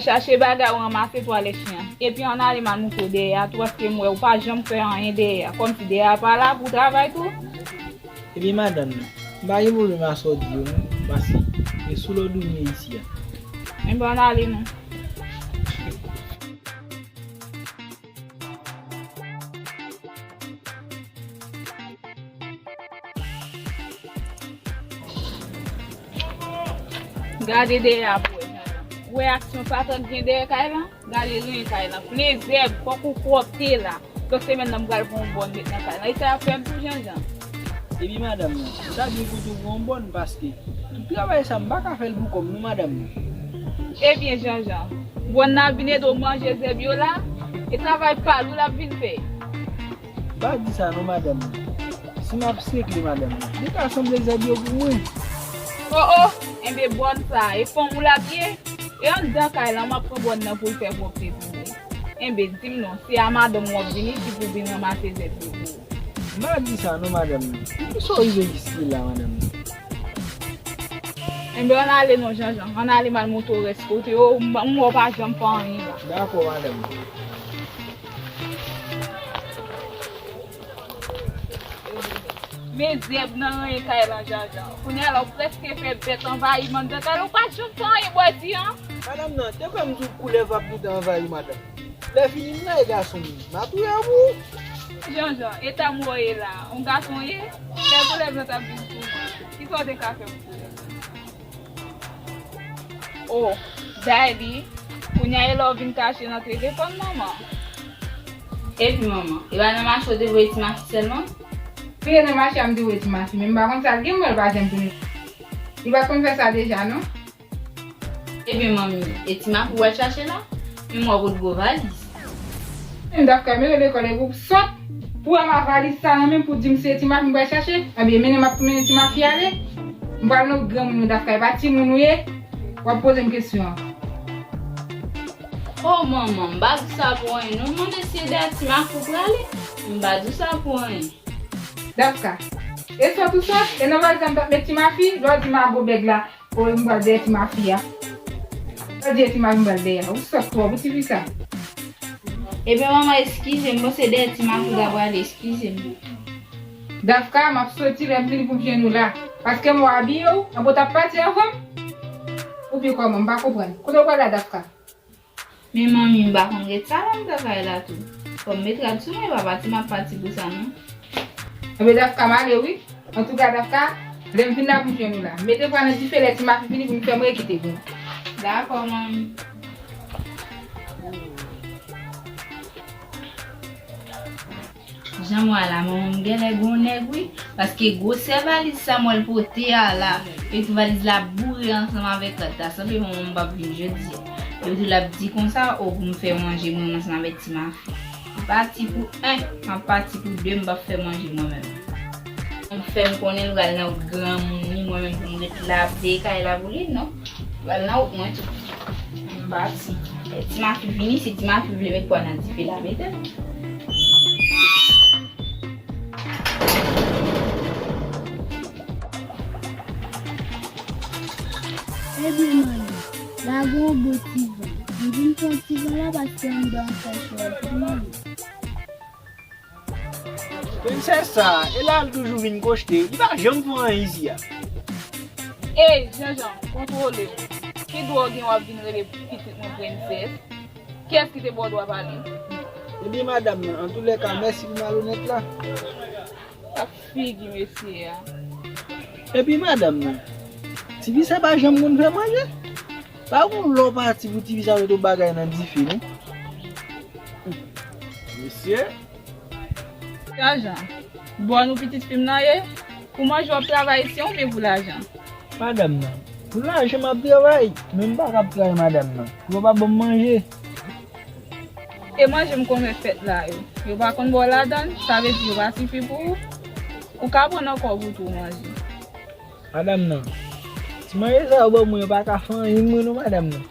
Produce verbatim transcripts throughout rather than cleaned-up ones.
Chache bagay ou ranmase twalèt chen an. Epi ann ale m al montre w dèyè a tou, paske m wè ou pa janm fè anyen dèyè a. Kòmsi dèyè a pa la pou w travay tou. Ebyen, madanm nan, m pa gen pwoblèm a sa w di yo non, paske e sou lòd ou m ye isi a. Enben, ann ale non. Gade dèyè a pou w wè, Janjan. Ou wè aksyon patant gen dèyè kay lan? Gade ren kay lan. Plen zèb, fòk ou pwòpte la. Lòt semèn nan m pral pran yon bòn met nan kay lan. E sa y ap fè m tou, Janjan. Epi madanm nan, sa di kote w pran yon bòn, paske tout travay sa m pa ka fè l pou kò m non, madanm nan. Ebyen, Janjan, bòn nan ap vin ede w manje zèb yo la, e travay pa l wi l ap vin fè. Pa di sa non, madanm nan. Si m ap sekle, madanm nan, li ka sanble zèb yo pou mwen. O, o, enben bòn sa a, e fanm ou l ap ye? E anndan kay lan, m ap pran bòn nan pou l fè pwòpte pou mwen. Enben, di m non, se a madanm ou w ap vin isi pou vin ranmase zèb yo pou ou? M pa di sa non, madanm nan. Poukisa w rive jiske la, madanm nan? Enben, ann ale non, Janjan. Ann ale m al montre w rès kote yo. M, m wè w pa janm fè anyen la. Dakò, madanm nan. Men zèb nan ranyen kay lan, Janjan. Kounye a la, ou prèske fè bèt anvayi m anndan kay lan. Ou pa janm fè anyen bò isi an. Madanm nan, te kwè m di w koulèv ap gentan anvayi w, madanm. Lè fini, m rayi gason m. M a touye w pou ou. Janjan, eta m wè w ye la, yon gason w ye? Lè koulèv lan t ap vin sou mwen, kisa w te ka fè pou koulèv lan? O, Dayli, kounye a e lè w vin kache nan telefòn, manman? Epi manman, e pa nan mache w te voye Ti Mafi sèlman? Wi, e nan mache a m te voye Ti Mafi, men m pa konn sa l gen, m wè l pa janm tounen. Li pa t konn fè sa deja, non? Ebyen, manmi, e Ti Mafi w al chache la? Men m wè w pot gwo valiz. Men Dafka, men lekòl e pou sòt pou wè m a valiz sa nan men m pou di m se Ti Mafi m pral chache. Ebyen, mennen m ap mennen Ti Mafi ale. M pral nan granmoun ou Dafka, e pa timoun ou ye. W ap poze m kesyon an. O manman, m pa di sa pou anyen non. M mande si e dèyè Ti Mafi w prale. M pa di sa pou anyen. Dafka, e sòt ou sòt, e nan valiz la m t ap met Ti Mafi, lè w di m a gwo bèg la. O, m pral dèyè Ti Mafi a. Sa di e Ti Mafi m pral dèyè a. Ou sòt twòp, ou ti fi sa. Ebyen, manman, eskize m, bon, se dèyè Ti Mafi w ta prale, eskize m. Dafka, m ap soti, lè m vini pou m jwenn ou la. Paske m wè w abiye w, anben w t ap pati anvan m? Oubyen kòman, m pa konprann. Kote w prale la, Dafka? Men manmi, m pa konn ret sa lontan kay la tou. Fò m met rad sou mwen, e pa pati m ap pati pou sa non. Anben Dafka, m ale wi. Antouka Dafka, lè m vin la pou m jwenn ou la. Mete pwa nan dife, lè Ti Mafi vini pou m fè m rekite pou nou. Dakò, manmi. Jan m wè la, manman m genlè gon nèg wi, paske gwosè valiz sa m wè l pote a la, epi tou valiz la boure ansanm avèk rad la, sanble manman m p ap vin jodi a. Epi tou l ap di konsa, o pou m fè manje mwen ansanm avèk Ti Mafi. M pati pou en, m ap pati pou de, m p ap fè manje mwen menm. M fè m konnen l pral nan wout granmoun li, mwen menm pou m ret la ap veye kay la pou li, non. L pral nan wout mwen tou. M pati. Lè Ti Mafi vini, si Ti Mafi vle met pwa nan dife la, mete l. Ebyen, manmi, la gen yon bon ti van. M vin pran ti van la paske anndan an fè cho anpil, manmi. Prensès sa, e la l toujou vin kochte, li pa janm fè anyen isi a. Ey, Janjan, kontwole w. Ki dwa w gen w ap vin rele pitit mwen prensès? Kiyès ki te ba w dwa pale? Ebyen, madanm nan, antoulèka, mèsi pou malonèt la. Ak figi mesye a. Epi madanm nan, tifi sa pa janm konn fè manje. Pa gon lè w pati pou tifi sa mete yon bagay nan dife, non. Mesye. Janjan, bòn ou pitit fi m nan ye? Pou manje w ap travay isi an oubyen pou lajan? Madanm nan, pou lajan m ap travay, men m pa kab travay madanm nan. Yo pa ban m manje. E manje m konn wè fèt la yo, yo pa konn ba w ladan l, sa vle di yo pa sifi pou ou? Ou ka pran nan kò w pou tou manje. Madanm nan, ti manje sa yo ban mwen yo pa ka fè anyen mwen non madanm nan.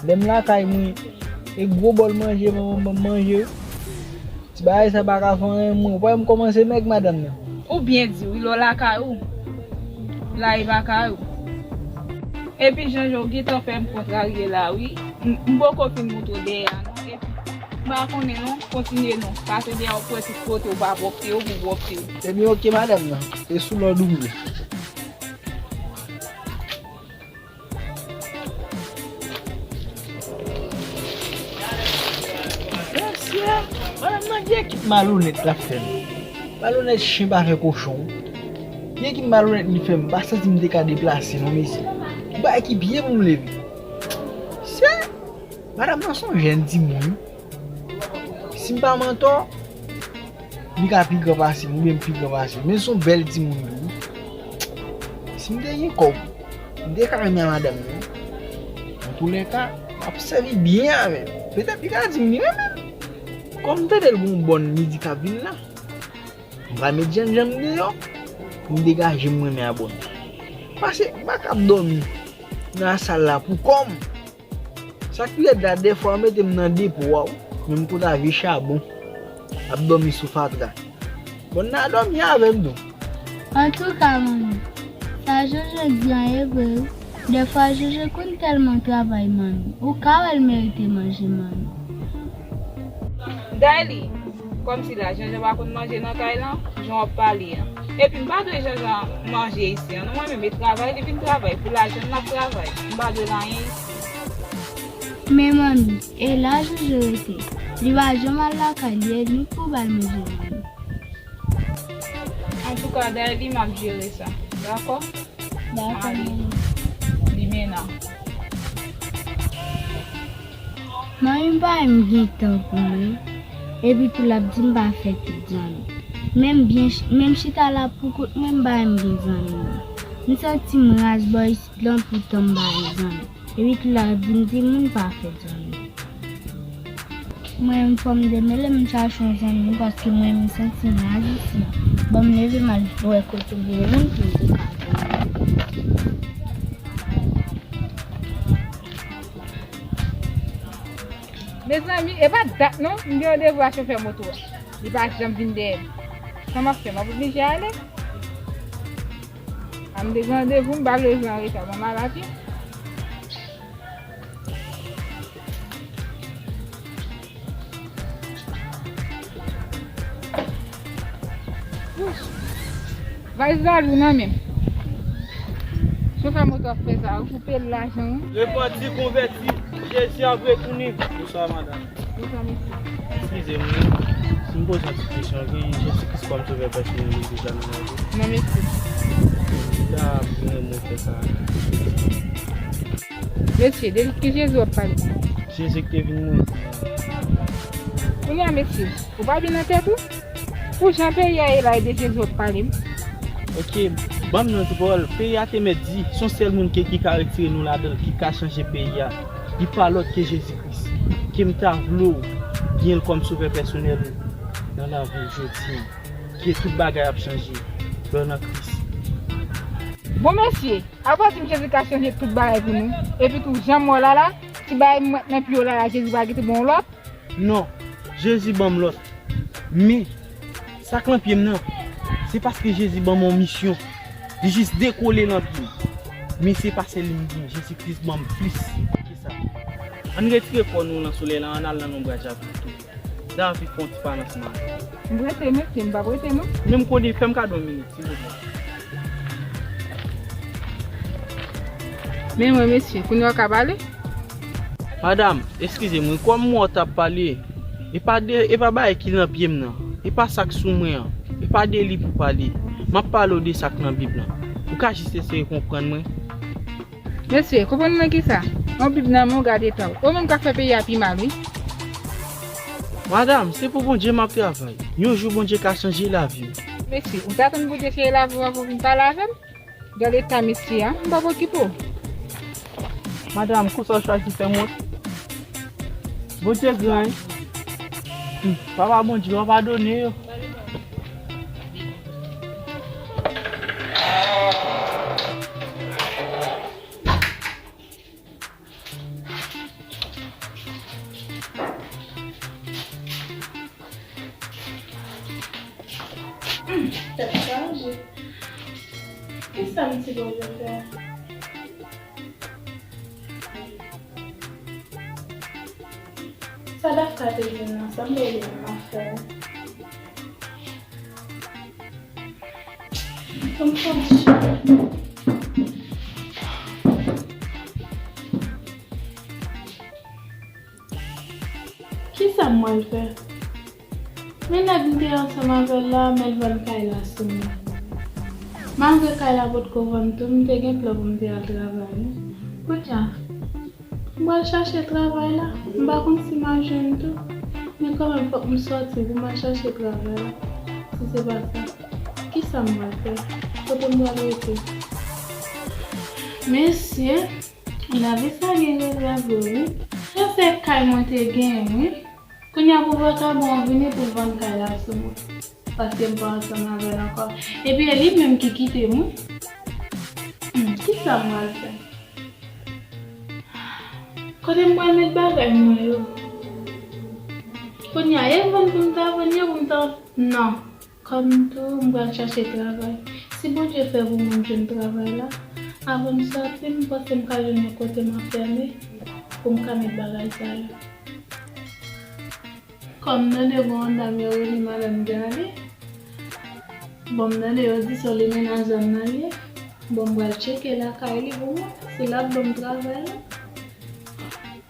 Lè m lakay mwen, e gwo bòl manje manman m ban m manje yo. Ti bagay sa pa ka fè anyen mwen, ou pa wè m kòmanse mèg madanm nan. Ou byen di wi, lè w lakay ou, la e pa kay ou. Epi Janjan, ou gentan fè m kontrarye la wi. M, m poko fin moutre w dèyè a non. Epi, m pa konnen non, kontinye non. Pase dèyè w pou wè tout kote w pa pwòpte yo pou pwòpte yo. Ebyen, oke, madanm nan. E sou lòd ou m ye. Mesye, madanm nan gen ekip malonèt l ap fè m. Malonèt chen pa fè kochon. Gen ekip malonèt li fè m, m pa santi m te ka deplase non, mesye. Yon bagay ki byen pou m leve. Se, madanm nan se yon jèn timoun. Si m pa mantò, li ka pi gran pase m, oubyen m pi gran pase l. Men se yon bèl timoun tou wi. Si m te gen kòb, m te ka renmen a madanm nan. Antoulèka, m ap sèvi byen avè l. Petèt li ka di m li renmen m. Kòm m tande l gen yon bòn midi k ap vin la, m pral met jènjan m deyò pou m degaje m renmen a bòn. Paske m pa kab dòmi nan sal la pou kò m. Sa k pi rèd la, dèfwa yo mete m nan depo a wi, menm kote a vye chabon, ap dòmi sou fatra. Bon, n a dòmi avè m tou. Antouka, manmi, sa Jojo di an ye vre wi. Dèfwa Jojo konn tèlman travay, manmi. Ou ka wè l merite manje, manmi. Dayli, kòmsi la, Janjan pa konn manje nan kay lan, jan w ap pale an. Epi m pa dwe Janjan manje isi an. Non, mwen menm, e travay li vin travay. Pou lajan l ap travay. M pa dwe l anyen isi. Men manmi, e la Jojo rete. Li pa janm al lakay li, e nou ki pou ba l manje, manmi. Antouka, Dayli, m ap jere sa. Dakò? Dakò, manmi. Li mennen. Manmi pa wè m gen tan pou mwen. Epi tou l ap di m pa fè tout zanmi. Menm byen ch-, menm chita la pou kont mwen, m pa wè m gen zanmi non. M santi m raz bò isit lan, poutan m pa gen zanmi. Epi tou l ap di m timoun pa fè zanmi. Mwen menm fò m demele m chache yon zanmi paske mwen menm m santi m raz isi a. Ban m leve m al wè kote m gen moun pou m te ka jwenn. Mezanmi, e pa dat non, m gen randevou a chofè moto a. Li pa janm vin dèyè m. Sa m ap fè, m ap oblije ale. A m te gen randevou, m pa vle rive an reta, ban m al a pye. Valiz la lou nan men m. Chofè moto ap fè sa, ou koupe l lajan wi. Repanti, konvèti, Jezi ap retounen. Bonswa, madanm. Bonswa, mesye. Eskize m, wi. Si m poze yon ti kesyon, gen Jezi Kris kòm sovè pèsonèl ou deja nan lavi w? Non, mesye. Ki ta renmen w fè sa? Mesye, de ki Jezi w ap pale? Jezi ki te vin mouri. Kounye a, mesye, ou pa byen nan tèt ou? Pou jan peyi a ye la, e de Jezi w ap pale m? Oke, ban m nan ti pawòl. Peyi a te mèt di, se yon sèl moun ke, ki ka retire nou ladan l, ki ka chanje peyi a. Li pa lòt ke Jezi Kris. Ke m ta vle w gen l kòm sovè pèsonèl ou nan lavi w jodi an. Ke tout bagay ap chanje lè w nan Kris. Bon, mesye, apa w di m Jezi ka chanje tout bagay pou nou? Epi tou, jan m wè w la la, ti bagay m mèt nan pye w la la, Jezi pa gentan ban w lòt? Non, Jezi ban m lòt. Men, sa k nan pye m nan, se paske Jezi ban m yon misyon. Li jis dekole nan pye m. Men se pa sèl li m gen, Jezi Kris ban m plis ke sa. Ann retire kò nou nan solèy la, ann al nan lonbraj la pito. David fè yon ti pa nan siman. M prese, mesye, m pa prese, non. Men m konnen, fè m kado yon minit, silvouplè. Men mwen, mesye, kounye a w ka pale? Madanm, eskize m, wi, kòm m wè w t ap pale, e pa de, e pa bagay ki nan pye m nan, e pa sa k sou mwen an, e pa de li pou pale. M ap pale w de sa k nan Bib lan. Ou ka jis eseye konprann mwen? Mesye, konprann nan kisa? Yon Bib nan men w, gade eta w. Ou menm k ap fè peyi a pi mal, wi. Madanm, se pou Bondye m ap travay. Yon jou Bondye ka chanje lavi w. Mesye, ou t atann Bondye chanje lavi w avan w vin pale avè m? Gade eta mesye a, m p ap okipe w. Madanm, konsa w chwazi fè m wont? Bondye gran, wi. Hmm, Papa Bondye, w a padone yo. Tèt chaje. Kisa m ti Bondye fè? Sa Dafka te di m nan, sa m te di m ap fè. Ban m fè yon ti. Kisa m pral fè? Men nèg m te ansanm avè l la, men l vann kay la sou mwen. Malgre kay la potko vann tou, m te gen plan pou m te al travay, wi. Kounye a, m pral chache travay la. M pa konn si m a jwenn tou. Men kanmenm, fòk m sòti pou m al chache travay la. Si se pa sa, kisa m pral fè? Kote m pral rete? Mesye, lavi sa gen rezèv yo, wi. Sa se kay mwen te genyen, wi. Kounye a pou vakabon an vini pou l vann kay la sou mwen. Paske m pa ansanm avè l ankò. Epi e li menm ki kite m, wi. Hmm, kisa m pral fè? Kote m pral met bagay mwen yo? Kounye a, e vann pou m ta vann yo pou m ta, non. Kòm tou, m pral chache travay. Si Bondye fè pou mwen m jwenn travay la, avan m sòti, m panse m ka jwenn yon kote m ap fèmen pou m ka met bagay sa yo. Kòm m tande gon dam yo rele madanm Gale. Bon, m tande yo di se yon limennaj zòn nan l ye. Bon, m pral tcheke lakay li pou mwen, si l ap ban m travay la.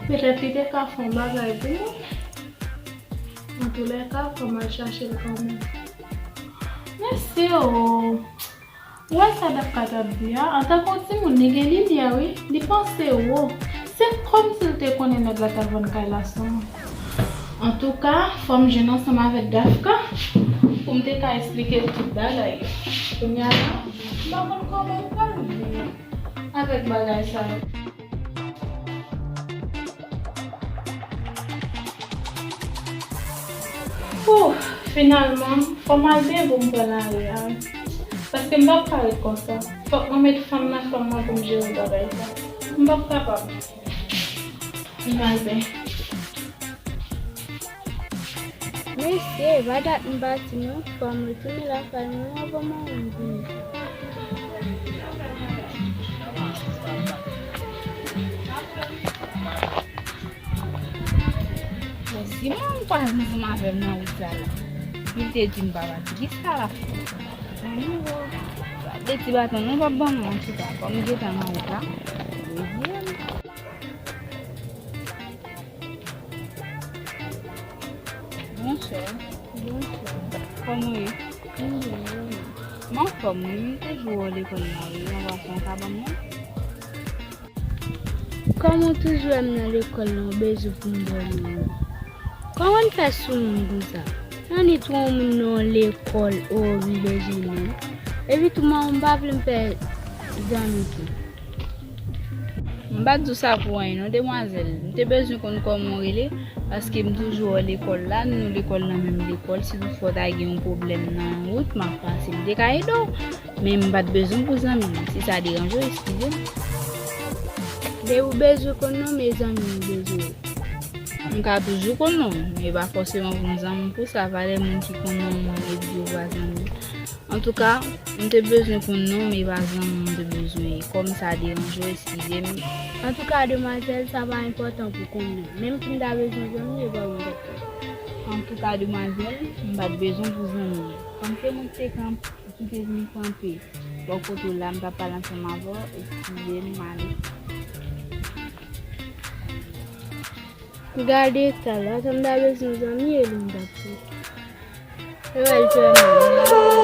Petèt li te ka fè yon bagay pou mwen. Antoulèka, fò m al chache l kanmenm. Mesye o! Ou wè sa Dafka t ap di a? Antanke yon timoun, li gen limyè, wi. Li panse wo. Se kòmsi l te konnen nèg la t ap vann kay la sou mwen. Antouka, fò m jwenn ansanm avèk Dafka pou m te ka esplike l tout bagay yo. Kounye a la, m pa konn kòman m pral viv avèk bagay sa yo. Ouh, finalman, fò m al byen pou m pran lari a. Paske m p ap ka ret konsa. Fòk mwen met fanm nan fanm mwen pou m jere bagay sa. M p ap kapab. M al byen. Mesye, pa dat m pati non, fò m retounen lakay mwen avan mari m vini. Bon, si mwen m kwaze ansanm avè m nan wout sa la, li te di m pa pati, kisa l ap fè? Ann, bon, de ti baton nou p ap ban mwen, antouka, kòm m gentan nan wout la, m dezye m. Bonswa. Bonswa. Kòman w ye? M byen, e ou menm? M anfòm, wi. M toujou wè w lekòl la, wi. Yon bwason w ka ban mwen? Kòm ou toujou wè m nan lekòl la, ou bezwen pou m ba w non. Kòman n fè sou moun konsa? Annik twa moun nan lekòl, ou vin bezwen non. Epi tou, manman m pa vle m fè zanmi tou. M pa t di w sa pou anyen non, demwazèl. M te bezwen konn kòman w rele, paske m toujou wè w lekòl la, nou lekòl nan menm lekòl. Si toutfwa w ta gen yon pwoblèm nan wout, m ap pase, m te ka ede w. Men m pa t bezwen w pou zanmi m. Si sa deranje w, eskize m. Depi w bezwen konn non, men zanmi m bezwen w. M ka toujou konn non, men e pa fòseman pou m zanmi w pou sa, valè moun ki konn non mwen epi yo pa zanmi m. Antouka, m te bezwen konn non, men e pa zanmi m te bezwen ye. Kòm sa deranje w, eskize m. Antouka, demwazèl, sa pa enpòtan pou konn non. Menm si m ta bezwen zanmi, e pa mwen t ap konn. Antouka, demwazèl, m pa t bezwen pou zanmi. Kòm se mwen ki te kanpe, ki te vin kanpe bò kote w la, m t ap pale ansanm avè w, eskize m, m ale. Gade eta l, atò m ta bezwen zanmi, e li m t ap fè. E wè l fè mal.